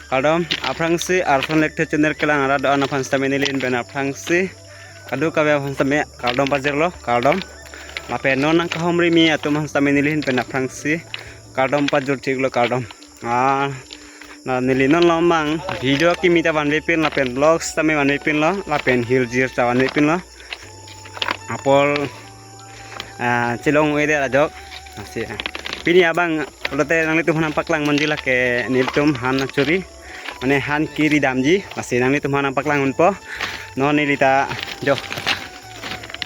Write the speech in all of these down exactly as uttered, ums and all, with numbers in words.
Kardom, aphrangsi Arson Lekthe channel kelang arat do-an aphan sitame neli ahin pen aphrangsi kadokave aphan sitame kardom pajirlo, kardom. Lapen non nangkahumri me atum aphan sitame neli ahin pen aphrangsi kardom pajirthiklo, kardom. Ah, na neli non lom abang video kimi ta vanvepin lapen vlogs tame vanvepinlo lapen hirjir ta vanvepinlo. Apor, ah, chelong-edet ajok. Lasi, ah, pini abang pulote nanglitum aphan nangpaklang monji lake nelitum han nachuri, mane han kiri damji. Lasi nanglitum aphan nangpaklang unpo. Non neli ta jo.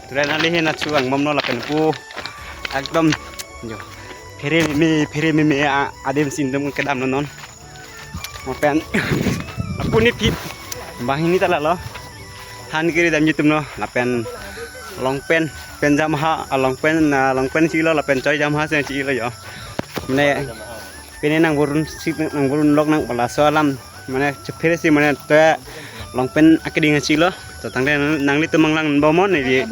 Ture nali hin achu angbomlo lapen pu ekdom jo. Phere meme, phere meme a-, adim si nelitum kedamlo non. Lapen apuni phit banghini ta lalo. Han kiri damji atumlo lapen long pant, pant jamha, ah, long pant, ah, long pant chilo lapen choi jamha si chilo jo. Mane pine nangburun si, nangburun lok nang balaso alam. Mane chephere si mane to long pant akeding chilo. To tangte nanglitum nanglang bomnon neli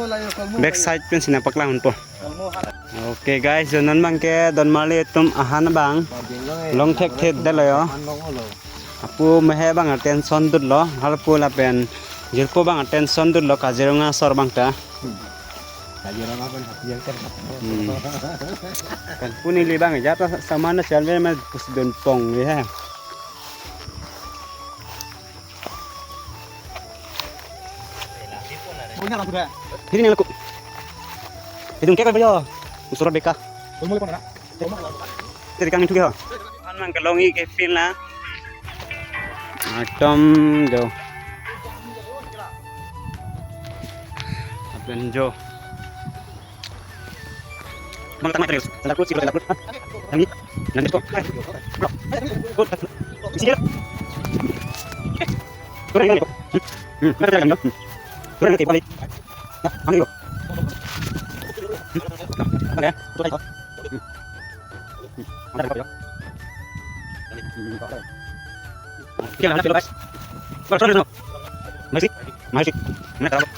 back side pen si nangpaklang unpo. Okay guys, jo non abangke don marli atum ahan abang long thekthedetlo jo. Apu mehai abang attention dutlo, harpu lapen jirpo abang attention dutlo Kaziranga asor abang ta. Kaziranga abang hati yang ter. Hmm. Kan pu neli abang ja ta saman na chalve ma pus don pong ya. Ini aku. Itu kayak apa ya? Usurot beka. Jadi kang itu ya. Han abang kelong-i kepin la. Atom jo. Apen jo. Bang, tama terus. Santa Cruz, silo Santa Cruz. Hah? Yang ini? Yang ini kok? Bro. Good. Isi ya. Turun yang ini kok. Hmm. Hmm. Mana yang ini? Hmm. Turun yang ini balik. Nah, yang ini kok. Hmm. Nah, oke. Turun yang ini kok. Hmm. Mana yang ini kok? Hmm. Oke, mana sih, guys? Bro, turun dulu. Masih? Masih. Mana taruh?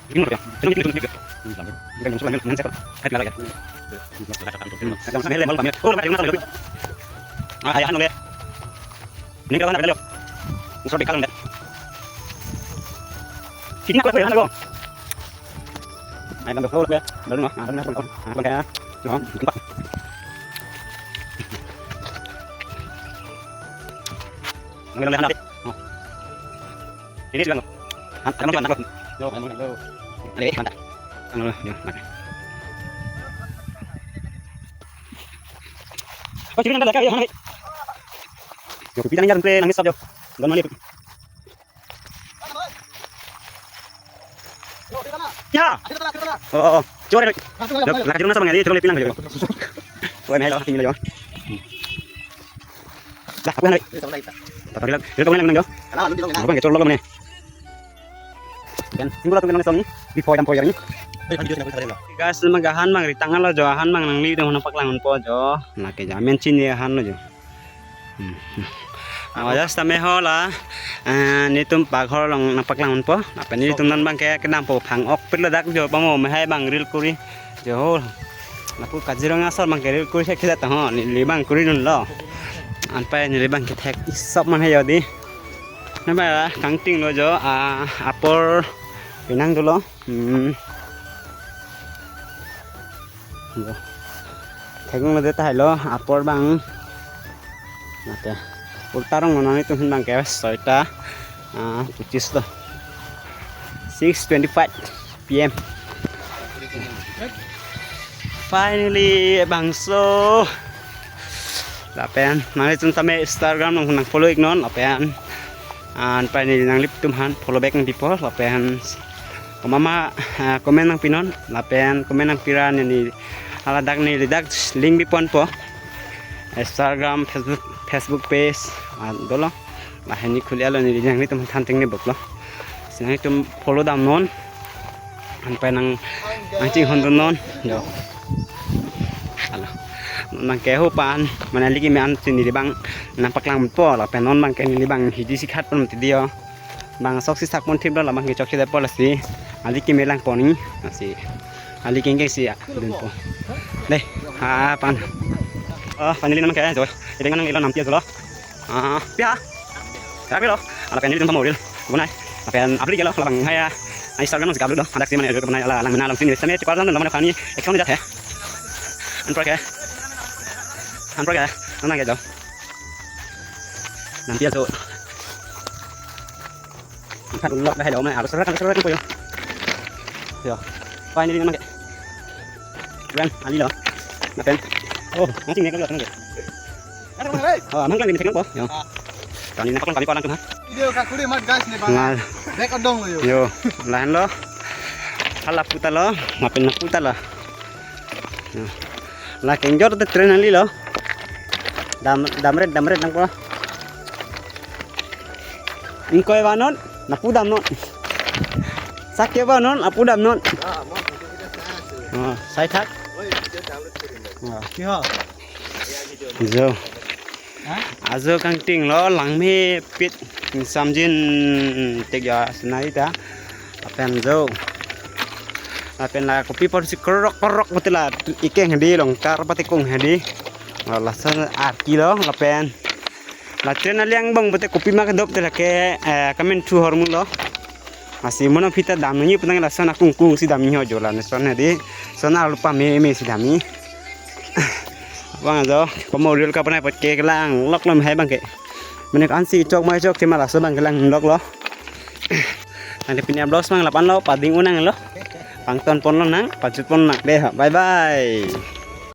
Ini udah. Ini, ini, ini, ini. Ini kan musuh, ini, ini saya. Hai, lagi ya. Ini, ini, ini, ini. Oh, lepas, lepas, lepas. Ah, ayah, noleh. Ini kalau nggak ada, musuh bekal nggak. Sini aku lagi, aku. Ayo, bang, bang, bang, bang, bang, bang, bang, bang, ya. Bang, bang, bang, bang. Ini juga, no. An-, ada mau jual, ada mau. Yo, ada mau, yo. Ada, eh, mantap. Ano, yo, mantap. Oh, sini ada lagi, ya, mana, eh? Yo, kita nang jalan play, nang stop, yo. Don marli. Ya. Oh, oh, oh. Coba deh. Yo, lagi rumah sama nggak? Coba lihat pinang, yo. Wah, ini, hello, ini, yo. Dah, aku nang. Tata bilang, dia pengen nang, yo. Apa yang kecil lo, mana? Kan, singgul atau kenal song ni, before dan foyer ni. Guys, maga han abang ritanglo jo, han abang nanglitum aphan nangpaklang unpo jo. Lake jamin chini han lo jo. Hmm. Awaja sitame ho la, eh, nelitum paghor along nangpaklang unpo. Lapen nelitum non abangke kedampo phang-ok pir ladak jo, pamo mehai abang reel kuri. Jo. Lapu Kaziranga asor abangke reel kuri thek thek ho, neli abang kuridunlo. Anpai neli abang kethek isop man he jo di. Napa kangtinglo jo, ah, apor pinang dolo. Hmm. Jo. Thekdunlo det tahai lo, apor abang. Mate. Ulta rong non nelitum abangke soita, ah, puchis lo. Six twenty-five P M. Finally, bangso. Lapen, nanglitum tame Instagram along nang follow iknon, lapen. Anpai neli nanglitum aphan follow back nangpipo, lapen. Komat ma, ah, comment nangpinon, lapen comment nangpira neli, haladak neli dak link piponpo. Instagram, Facebook, Facebook page, ah, dolo. Lahai ni khuli alo neli nanglitum aphan thantheng ni boklo. Si nanglitum follow damnon. Anpai nang, nangchinghondunnon. Jo. Alo. Nangkeho pan, mane ali keme an si neli abang nangpaklang unpo, lapen non abangke neli abang hidi si khat pon mati di jo. Bang sok si sak pon thiplo, labang ke chokche det po lasi. Ali keme lang pon ni, lasi. Ali kengke si ya, dunpo. Dei, ha pan. Oh, finally nang ke jo. Ide nang ilo nam pia jo lo. Ah, pia. Trak lo, lapen nelitum pamo reel bonai. Lapen upload kelo, labang hai ya. Instagram nang si upload lo, hadak si mane reel bonai, la langmena along si neli same chikar jang lo mane kani action jat he. Anpar ke. Anpar ke. Nang nang ke jo. Nang pia jo. Angkat ulok dah lo mane, arus serak, arus serak ko yo. Yo. Pai neli nang ke. Bang, ali lo. Lapen. Oh, masih nek lo nang ke. Oh, amang kami nek po. Yo. Kami nak kami ko lang tu ha. Video ka kuri mat guys ne ba. Ngal. Back odong lo yo. Yo, lahan lo. Hala puta lo, lapen na puta lo. Yo. La kengjor te train ali lo. Dam, damret, damret nangpo. Ingkoi vanon, lapu damnon. Sak ke vanon, lapu damnon. Oh, sai thak. Oh. Kiho? Jo. Ha? Ajo kangting lo, langmepit. Samjin tik ya senai ta. Lapen jo. Lapen la kopi por si kerok kerok betul la ikeng hedi longkar pati kung hedi. Lason ar kilo lapen. La train ali angbong pute kopi ma kedop te lake, eh, kamen thu hormu lo. Masi mono phita dam nangji putang lason akung kung si dam nangji ho jo la ne son hedi. Son alu pame me si dam nangji. Bang ajo, pamo reel ka panai pot ke kelang lok lom hai bang ke. Mene kan si chok mai chok ke ma laso bang kelang lok lo. Nang de pini vlogs mang lapan lo, pading unang lo. Pangton pon lonang, pajut pon nang deh. Bye bye.